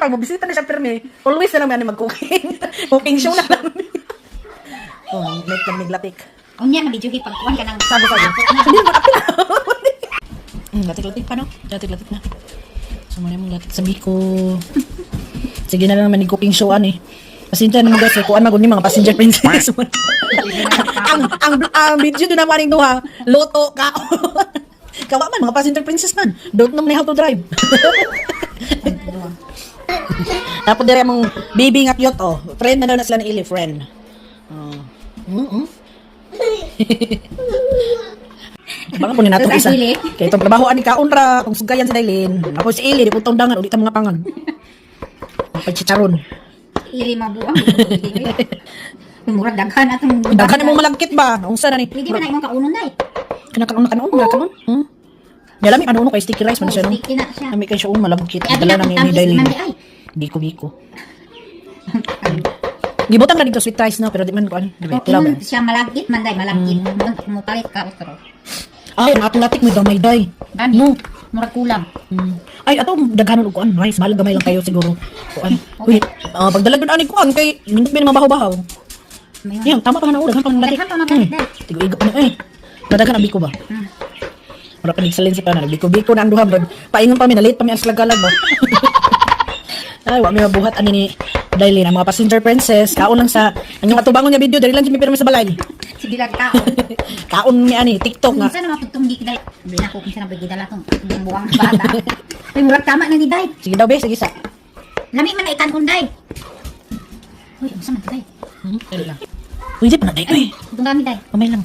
Siya pag mobisita na siya pirmi, always na lang may mag-cooking. Cooking show na lang. Oh, make kami glatik. Unya na video pagkuan ka ng Sabi sabi. Hindi na makapila. Latik-latik pa, no? Latik-latik na. So, muna mong latik sa biko. Sige na lang naman ni cooking show, ano eh. Pasensya na mo guys, eh, kuan magud ni mga passenger princess. Ang video doon naman ning duha, luto ka. Kawa man mga passenger princess man. Don't know how to drive. Tapos dire mong baby nga cute oh. Friend na daw na sila ni Ili, friend. Oh. Baka po ni nato Tapos ang isa. Ili. Kay itong trabaho ani kaon ra, kung sugayan si Dailin. Ako si Ili, di ko tundangan ulit ang mga pangag. Pagchicharon. Ili mabuang. Murag daghan atong Daghan mo malagkit ba? Unsa na ni? Pwede ba na imong kaunon day? Kana kanon kanon na kanon. Yalami ano kay sticky rice man siya no. Sticky na siya. Lami kay siya oh, malagkit. Ay, Dala na ni tamis Dailin. man di ay. Biko biko. Gibutang na dito sweet rice no, pero di man kuan. Di ba? Oh, Tila ba? ingon siya malagkit man day, malagkit. Mo palit ka otro. Ay, ang atong latik may damay day. Gani. No. Murag kulang. Ay, ato daghanon og kuan rice, bahalag gamay lang kayo siguro. Kuan. Uy, pagdala gud ani kuan kay nindot mi mabahaw-bahaw. Mayon. Yan, tama pa nga na daghan pa ng latik. Daghan pa mga latik, day. Tigo-igo pa na eh. Daghan ang biko ba? Mura pa nagsalin sa tanan, biko-biko na ang duha bro. Paingon pa mi, na late pa mi ang slagalag ba. Ay, wa mi mabuhat ani ni Dailin ang mga passenger princess. Kaon lang sa ang yung atubangon nga video diri lang jud mi pirmi sa balay. Sige lang kaon. Kaon mi ani TikTok nga. Kinsa na mapugtong di day. Hindi na ko kinsa na gidala tong ang buwang bata. Ay murag tama na ni day. Sige daw be, sige sa. Lami man na ikanon day. Uy, unsa man to, day? Dali lang. Uy, di pa na day. Uy, Itong dami day. kamay lang.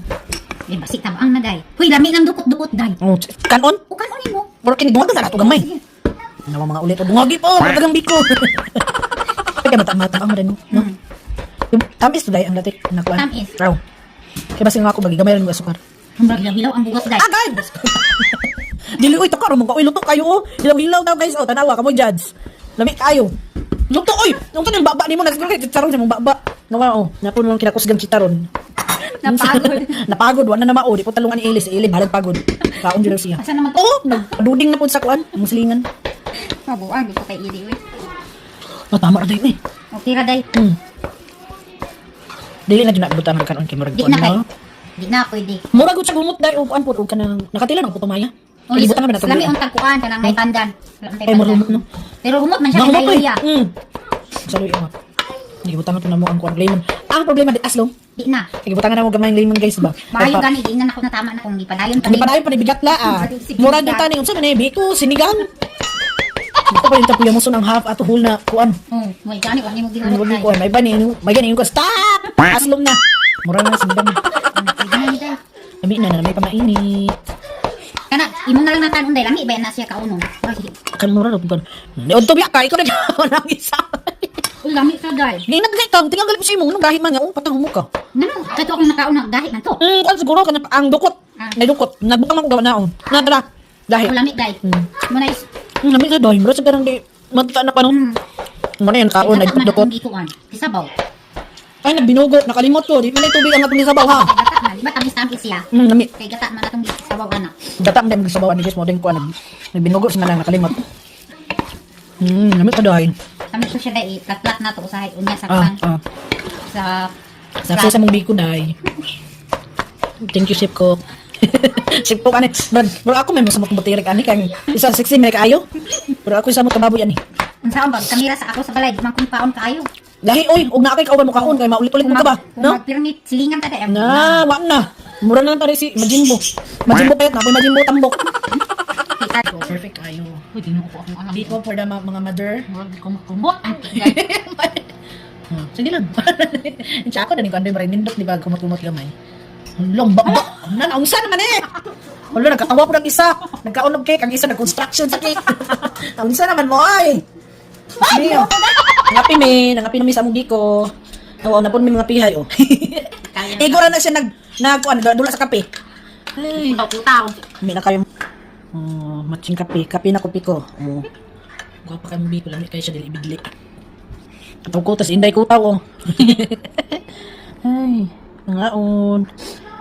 Eh, basik tabang na day. Uy, lami ng dukot-dukot day. Oh, kanon. O kanon mo. Mura kini duwagan na nato gamay. Sige. Nawa mga ulit o bungagi po, matagang biko. Kaya mata mata ang rin, no? Yung tamis to day ang latik na kuan. Tamis. Raw. Kaya basta nga ako bagi gamay lang ng asukar. Murag hilaw ang bugas day. Ah, guys. Dili oy taka mo ka oy luto kayo oh. Hilaw-hilaw daw guys oh tanawa kamo judge. Lami kayo. Luto oy. Nung tanang baba nimo na siguro kay chicharon sa mong baba. Nawa oh, napon mo kinakusgang chicharon. Napagod. Napagod wa na na mao di po talungan ni Eli si Eli bahalag pagod. Kaon jud daw siya. Asa naman to? Oh, nagduding na po sa kuan, ang silingan. Mabuang dito kay Ili uy. Oh, tama ra day eh. Okay ra day. Dili na jud na butan ang kanon kay murag Di kuan na kay. no. Di na pwede. Murag gud sa gumot dai og kuan pud og kanang nakatila na og putumaya. Oh, Libutan na ba na Lami ang tagkuan kanang may pandan. Lami Ay, murag humot, no? Pero humot man siya Nahumot kay eh. Luya. Sa luya nga. Gibutangan po na mo ang kuan lemon. Ang problema di aslong. Di na. Gibutangan na mo gamay lemon guys ba. Maayo gani di na nako na tama na kung gipadayon pa Hindi pa pa ni bigat la ah. Mura jud tani unsa man eh biko sinigang. Ito pa yung tapuya mo ng half ato whole na kuan. Oh, may gani wa nimo Ano gihulot ba day. kuan? May ba ni may gani ko stop. Aslong na. Mura na sinigang. Pwede na ni day. Lami na na may pamainit. Kana imo na lang natanon day lami ba na siya kaunon. Ay, Kan mura ra pud. Ni odto biya ka ikaw na ang isa. Uy, lami ka day. Ginag gay kang tingal galit sa imo nung gahi man nga oh patang humo ka. Nano, kato akong nakaon na gahi man to. Kuan siguro kana ang dukot. Ah. Nay dukot. Nagbutang man ko gawa naon. Nadala. Dahil. Oh, lami day. Mo na is Lami sa doy. Mura sa karang di mata na pa no. Mo na yan kaon Gata man nagdukot. akong gikuan. Isabaw. Ay nagbinugo, nakalimot ko. Di man na tubig ang atong gisabaw ha. Kay gata man, di ba tamis-tamis siya? Lami. Kay gata man atong gisabaw ana. Data man dahil gisabaw ani guys mo din ko nag nagbinugo sa manang nakalimot. Lami ka doy. Tamis ko siya day, plat-plat na to usahay unya sa Ah, kuan ah. sa Sa sa mong biko day. Thank you, Chef Cook. Chef Cook, ani. Brad, bro, ako may masamot batirik ani kang isa 60 may kaayo. Pero ako isa mo kababoy ani. Unsa ang bag kamera sa ako sa balay, di man kung paon kaayo. Lahi oy, og naa kay kauban mo kaon kay maulit-ulit mo ka ba? Kung No? magpirmit, silingan ta day. Na, wa na. Mura na lang pare si Majimbo. Majimbo payat na, ako'y Majimbo tambok. Kita ko. Perfect kayo. Uy, di mo ko akong alam. Biko for the mga mother. Murag di ko makumot. Ang Sige lang. Siya ako na ni Kuan Maray nindot di ba kumot-kumot gamay. Lomba ba? Na naunsa naman eh. Wala nagkatawa ko ng isa. Nagkaon og cake, ang isa nag-construction sa cake. Naunsa naman mo ay. Ay, nangapi mi, nangapi na mi sa among biko. Tawa na po mi mga pihay oh. Kaya. Igora na siya nag nagkuan dula sa kape. Ay, Putaw. may na kayo. Oh, matching kape. Kape na kopi ko. Oh. Gwapa kayo biko lami kayo siya dili bigli. Ataw ko tas inday ko taw oh. Ay, nangaon.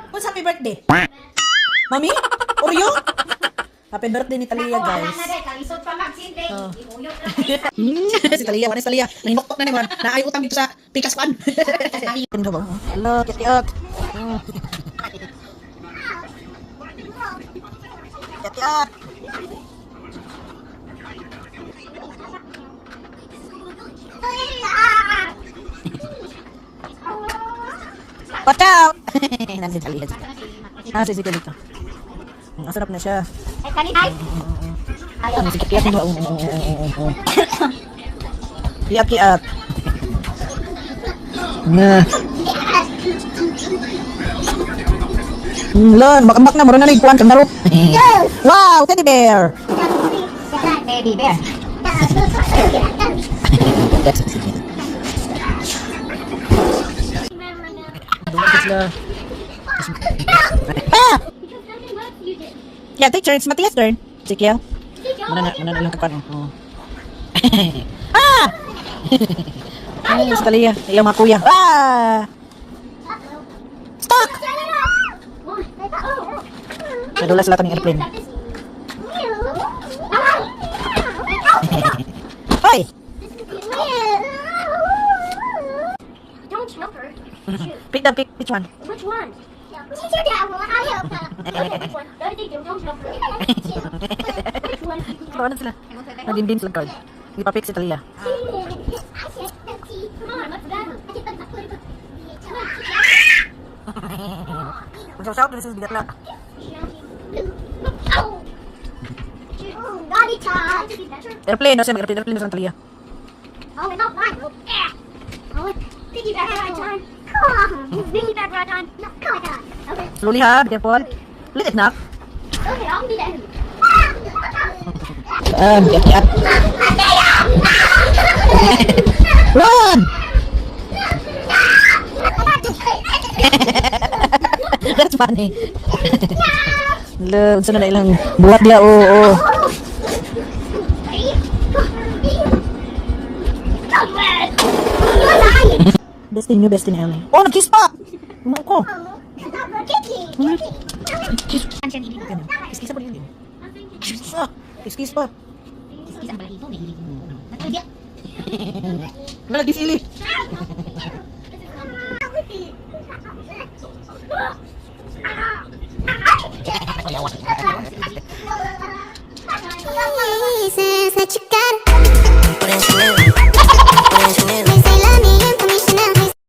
What's happy birthday? Mami? Oreo? Happy birthday ni Talia, Wala guys. na dahil, kalisod pa magsindi. Oh. Ihuyot na. Si Talia, wala si Talia. Nahinoktok na naman. Naay utang dito sa Pikas Pan. Ano ba? Hello, kiat-kiat. Kiat-kiat. Watch out! Nasa si Talia. Nasa si Talia. Ang sarap na siya. Ay, kanina. Ay. Ano si kiat-kiat mo? Oo. Kiat-kiat. Na. Lan, makambak na, mura na nagkuhan kang laro. Wow, teddy bear! Teddy bear. Sila. Ah! Yeah, take turns. Matias turn. Sige. Muna na lang kapan. Oh. Ah! Ay, sa Talia. Ilang mga kuya. Ah! Stuck! Nadula sila kaming airplane. Hoy! Don't choke her. Shoot. Pick the pick. Which one? Which one? Okay, which one? Don't choke her. Which one? Ano sila? Naging sila card. Hindi pa pick si Talia. Come on, let's go. Mag-shout this is bigat lang. Airplane, no? Siya mag-airplane. Airplane na sa Talia. Oh, it's not mine. Oh, piggyback ride time. Piggyback ride time. Okay. Slowly ha, be careful. Let it knock. Okay, I'll be the enemy. Ah, kiat kiat. Run! That's funny. Lo, unsa na na ilang buhat diha oo. Oh, oh. Bestie niyo, bestie ni Ellie. Oh, nag-kiss pa! Mo ko. Kiss. Kiss kiss pa rin yun. Kiss pa. Kiss kiss pa. Kiss ang balahibo, may hilig. Natalia. Wala kiss ili. Says that you got it. They say love me and permission now. Says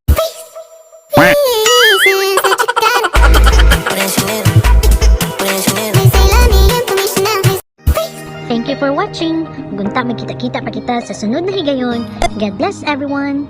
that you got it. They say love me and permission now. Thank you for watching. Gunta magkita-kita pa kita sa sunod na higayon. God bless everyone.